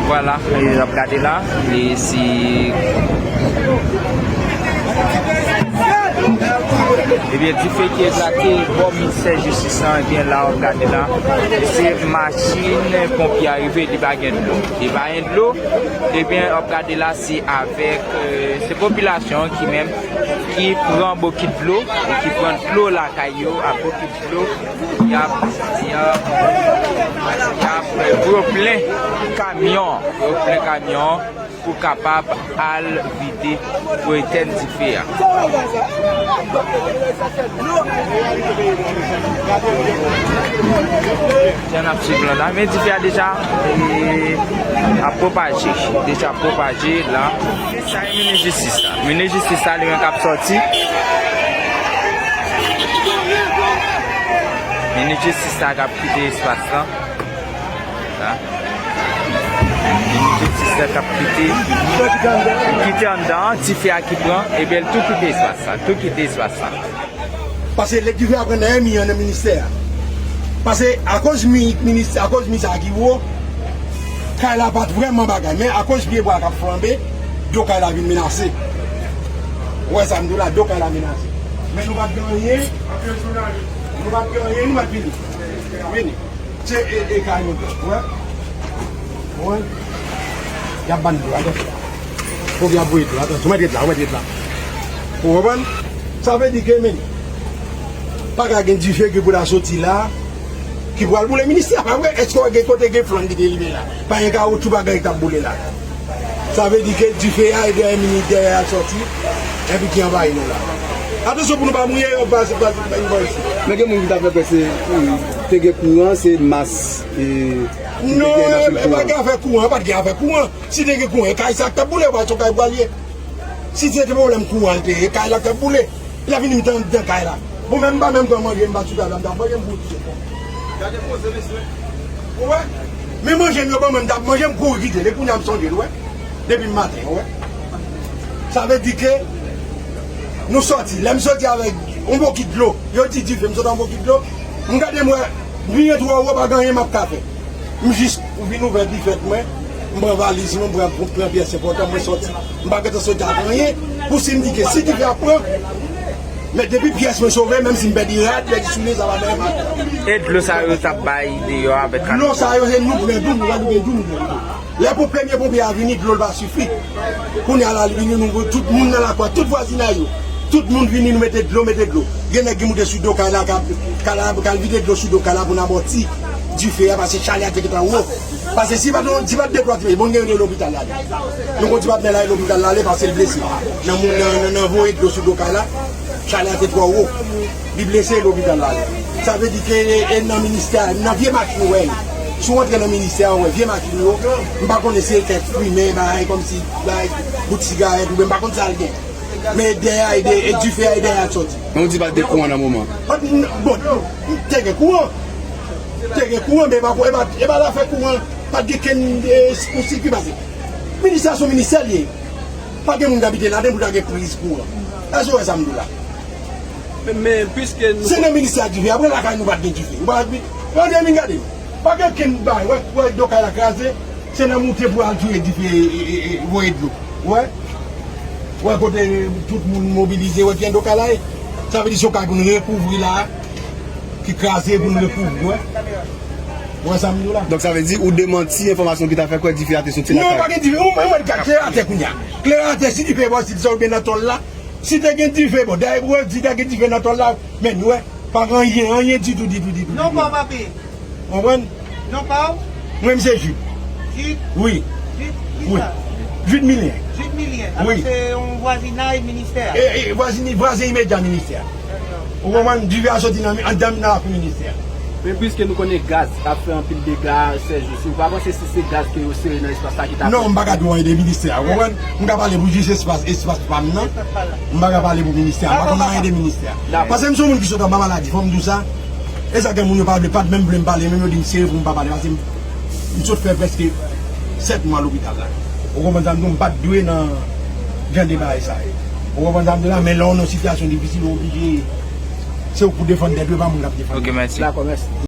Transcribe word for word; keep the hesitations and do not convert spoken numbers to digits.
Vwala, e, n ap gade la, e si, ebyen, dife ki eklate bò ministè jistis lan, ebyen, la w ap gade la, se machin ponpye a rive, li pa gen dlo. Li pa gen dlo, ebyen, w ap gade la, se avèk, e, se popilasyon ki menm, ki pran bokit dlo, e ki pran dlo lakay yo, a bokit dlo, y ap, y ap, y ap, e, pou yo plen kamyon, yo plen kamyon pou kapab al vide, pou etèn dife a. Jan n ap swiv lan la, men dife a deja, e, ap pwopaje, deja ap pwopaje la. Sa e minis jistis la. Minis jistis la, li menm k ap sòti. Minis jistis la k ap kite espas lan. La. Minis jistis la k ap kite. Li kite anndan an, dife a ki pran, ebyen, l tou kite espas la. Tou kite espas la. Paske lè dife a pran nan men mi an nan ministè a. Paske akoz mi, minis, akoz mi sa a ki wo, kay la pa t vrèman bagay. Men akoz pyebwa k ap flanbe, do kay la vin menase. Ou wè sa m di w la, do kay la menase. Men nou pa t gen anyen. Nou pa t gen anyen, nou pa t vini. Vini. Se e, e kay nou, wè. Wè. Y ap ban dlo, atansyon. Fòk y ap voye dlo, atansyon. Ou mèt ret la, ou mèt ret la. Ou konprann? Sa vle di ke, men, pa ka gen dife ki pou ta soti la, ki pral boule ministè a, pa vre? Èske w gen kote gen flann ki te limen la? Pa gen kawotchou, pa gen ki t ap boule la. Sa vle di ke dife a e dèyè mini, dèyè a sòti, epi ki anvayi nou la. Atansyon pou nou pa mouye, yo pase, pase, pase, pase isi. Men gen moun ki ta fè kwè se, te gen kouran, se mas, e, ki te gen nan fil kouran. Non, e, e, pa gen afè kouran, pa t gen afè kouran. Si te gen kouran, e kay sa k t ap boule, pa t yon kay bwalye. Si se te pwoblèm kouran l te ye, e kay la k t ap boule. Lè fini m t anndan kay la. Bon, men m pa menm pran manje, m pa sou kay la, m t ap manje, m kouri kite. Gade poze, mesye. Ou wè? Men manje m yo ban mwen, m t ap manje, m kouri kite. E kounye a m sonje l, ou wè? Depi maten, ou wè? Sa vle di ke nou sòti. Lè m sòti avèk yon bokit dlo, yo di dife, m sot an bokit dlo. M gade, m wè, li twò wo, pa gen anyen m ap ka fè. M jis vin ouvè difèt mwen, m pran valiz mwen, m pran, pran pyès enpòtan, mwen sòti. M pa gentan sòti ak anyen, pou si m di ke si dife a pran, men depi pyès mwen sove, menm si m pèdi rad, pèdi soulye, sa pa fè mal. E dlo sa yo t ap bay deyò avèk dlo sa yo, se nou pran tou, nou pa nou gen tou, nou pran tou. Lè pou premye ponpye a vini, dlo l pa sifi. Kounye a la, li vini, nou, tout moun nan lakwa, tout vwazinay yo. Tout moun vini, nou mete dlo, mete dlo. Gen nèg ki moute sou do kay la, k al, k al, k al vide dlo sou do kay la pou n amòti dife a, paske chalè a te gentan wo. Paske si pa t, si pa t de twa ti, bon, gen yon lopital la. Nou gon ti patnè la, e lopital la, ale, paske l blese. Nan moun, nan, nan, nan voye dlo sou do kay la, chalè a te twò wo. Li blese, lopital la ale. Sa vle di ke e nan ministè a, nan vye machin ou wè yo. Si w antre nan ministè a, ou wè vye machin yo. M pa konnen si e kèk fimen, bagay kòmsi, bagay, bout sigarèt, oubyen m pa konn sa l gen. Men dèyè a, e de, e dife a, e dèyè a l sòti. Men w di pa t gen kouran nan moman. Bon, te gen kouran. Te gen kouran, men e pa, e pa, e pa zafè kouran. Pa t gen kenn, e, kousi ki pase. Ministè a se yon ministè l ye. Pa gen moun k abite ladan pou ta gen priz kouran. Èske w wè sa m di w la? Men, men, piske nou... Se nan ministè a dife a pran, lakay nou pa t gen dife. Ou pa, ou pa vin gade. Pa gen kenn bagay, wè, wè do kay la kraze, se nan moute pou al touye dife, e, e, e, voye dlo. Wè? Wè kote tout moun mobilize, wè ki jan do kay la ye. Sa vle di se yon kay pou nou rekouvri la, ki kraze pou nou rekouvri, wè. Wè sa m di w la? Donk sa vle di ou demanti enfòmasyon ki ta fè kwè dife a te soti lakay. Non, pa gen dife. Ou, ou mèt gad klèratè kounye a. Klèratè, si dife bò, si sa oubyen nan tòl la, si te gen dife, bon, dayè, ou wè, di te gen dife nan tòl la, men nou wè, pa gen anyen, anyen ditou, ditou, ditou. Non, pa papi. Konprann? Non pa w? Mwen, m se Jid. Jid? Wi. Jid, wi. Kisa? Jid Milyen. Jid Milyen. Wi. Alò, se yon vwazinay ministè a? E, e, vwazin, vwazen imedya ministè a. Ou konprann? Dife a soti nan, anndan nan lakou ministè a. Men piske nou konnen gaz ap fè anpil dega sèjousi, ou pa panse si se gaz ke yo sere nan espas la ki ta fè? Non, m pa ka di w anyen de ministè a, ou konprann? M ka pale pou jis espas, espas pa m nan. M pa ka pale pou ministè a, m pa konn anyen de ministè a. Dakò. Paske m se yon moun ki sot anba maladi, fò m di w sa. E sa gen moun yo pa vle, pa t menm vle m pale, menm yo di m sere pou m pa pale, paske m, m sot fè prèske sèt mwa lopital la. Ou konprann sa m di w, m pa t dwe nan jan de bagay sa yo. Ou konprann sa m di w la, men lè w nan yon sitiyasyon difisil, ou oblije, se ou k pou defann tèt ou, e pa moun k ap defann ou. Ok, mèsi. Dakò, mèsi.